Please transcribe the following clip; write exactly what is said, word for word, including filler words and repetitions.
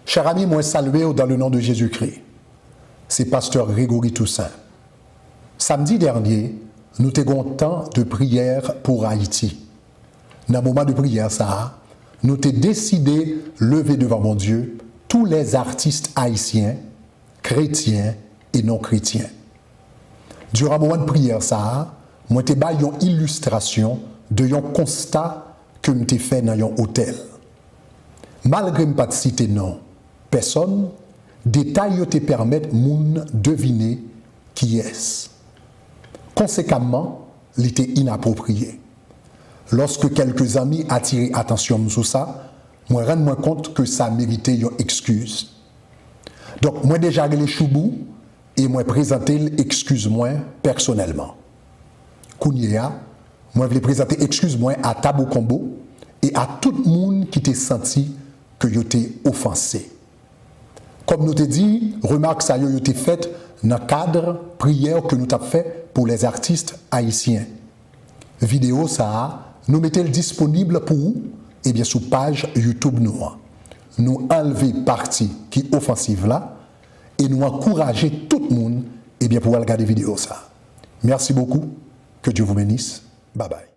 Chers amis, mwen salye w dans le nom de Jésus-Christ. Se pastè Gregory Toussaint. Samdi dènye, nou te gen yon tan de priyè pou Ayiti. Nan moman de priyè sa a, nou te deside leve devan Bondye tous les artistes haïtiens, chrétiens et non chrétiens. Diran moman de priyè sa a, mwen te bay yon ilistrasyon de yon konsta ke m te fè nan yon otèl. Malgre m pa t site non pèsòn, detay yo te pèmèt moun devine kiyès. Konsekamman, li te inapwopriye. Lòske kèlke zanmi atire atansyon m sou sa, mwen rann mwen kont ke sa merite yon ekskiz. Donk, mwen deja rele Choubou e mwen prezante l ekskiz mwen pèsonèlman. Kounye a, mwen vle prezante ekskiz mwen a Tabou Konbo e a tout moun ki te santi ke yo te ofanse. Kòm nou te di, remak sa yo, yo te fèt nan kad priyè ke nou t ap fè pou les artistes haïtiens. Videyo sa a, nou mete l disponib pou ou, ebyen, sou paj YouTube nou an. Nou anlve pati ki ofansiv la e nou ankouraje tout moun, ebyen, pou al gade videyo sa a. Merci beaucoup. Que Dieu vous bénisse. Bye bye.